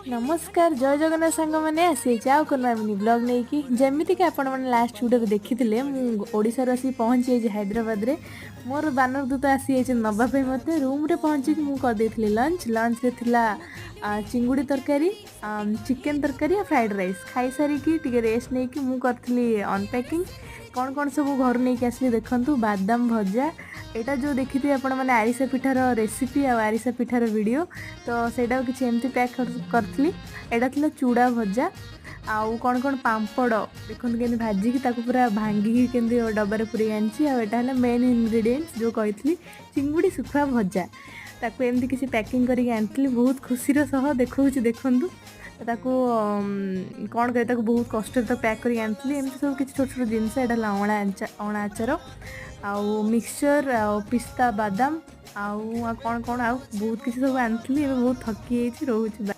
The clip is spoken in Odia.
ନମସ୍କାର, ଜୟ ଜଗନ୍ନାଥ ସାଙ୍ଗମାନେ। ଆସିଯାଇଛି ଆଉ ଏକ ନୂଆ ମିନି ବ୍ଲଗ୍ ନେଇକି। ଯେମିତିକି ଆପଣମାନେ ଲାଷ୍ଟ ଭିଡ଼ିଓରେ ଦେଖିଥିଲେ, ମୁଁ ଓଡ଼ିଶାରୁ ଆସିକି ପହଞ୍ଚି ଯାଇଛି ହାଇଦ୍ରାବାଦରେ। ମୋର ବାନର ଦୂତ ଆସିଯାଇଛନ୍ତି ନେବା ପାଇଁ ମୋତେ। ରୁମ୍ରେ ପହଞ୍ଚିକି ମୁଁ କରିଦେଇଥିଲି ଲଞ୍ଚ। ଲଞ୍ଚରେ ଥିଲା ଚିଙ୍ଗୁଡ଼ି ତରକାରୀ, ଚିକେନ୍ ତରକାରୀ ଆଉ ଫ୍ରାଏଡ଼୍ ରାଇସ୍। ଖାଇସାରିକି ଟିକେ ରେଷ୍ଟ ନେଇକି ମୁଁ କରିଥିଲି ଅନପ୍ୟାକିଂ। କ'ଣ କ'ଣ ସବୁ ଘରୁ ନେଇକି ଆସିଲି ଦେଖନ୍ତୁ। ବାଦାମ ଭଜା, ଏଇଟା ଯେଉଁ ଦେଖିଥିବେ ଆପଣମାନେ ଆରିସା ପିଠାର ରେସିପି ଆଉ ଆରିସା ପିଠାର ଭିଡ଼ିଓ, ତ ସେଇଟାକୁ କିଛି ଏମିତି ପ୍ୟାକ୍ କରିଥିଲି। ଏଇଟା ଥିଲା ଚୁଡ଼ା ଭଜା। ଆଉ କ'ଣ କ'ଣ ପାମ୍ପଡ଼ ଦେଖନ୍ତୁ, କେମିତି ଭାଜିକି ତାକୁ ପୁରା ଭାଙ୍ଗିକି କେମିତି ଡବାରେ ପୁରେଇ ଆଣିଛି। ଆଉ ଏଇଟା ହେଲା ମେନ୍ ଇନଗ୍ରିଡ଼ିଏଣ୍ଟସ୍, ଯେଉଁ କହିଥିଲି ଚିଙ୍ଗୁଡ଼ି ଶୁଖୁଆ ଭଜା, ତାକୁ ଏମିତି କିଛି ପ୍ୟାକିଂ କରିକି ଆଣିଥିଲି। ବହୁତ ଖୁସିର ସହ ଦେଖାଉଛି ଦେଖନ୍ତୁ। ତାକୁ କ'ଣ କରିବି, ତାକୁ ବହୁତ କଷ୍ଟରେ ତ ପ୍ୟାକ୍ କରିକି ଆଣିଥିଲି। ଏମିତି ସବୁ କିଛି ଛୋଟ ଛୋଟ ଜିନିଷ। ଏଇଟା ହେଲା ଅଁଳା ଆଚାର ଆଉ ମିକ୍ସଚର୍ ଆଉ ପିସ୍ତା ବାଦାମ ଆଉ ଆଉ କ'ଣ କ'ଣ ଆଉ ବହୁତ କିଛି ସବୁ ଆଣିଥିଲି। ଏବେ ବହୁତ ଥକି ଯାଇଛି, ରହୁଛି।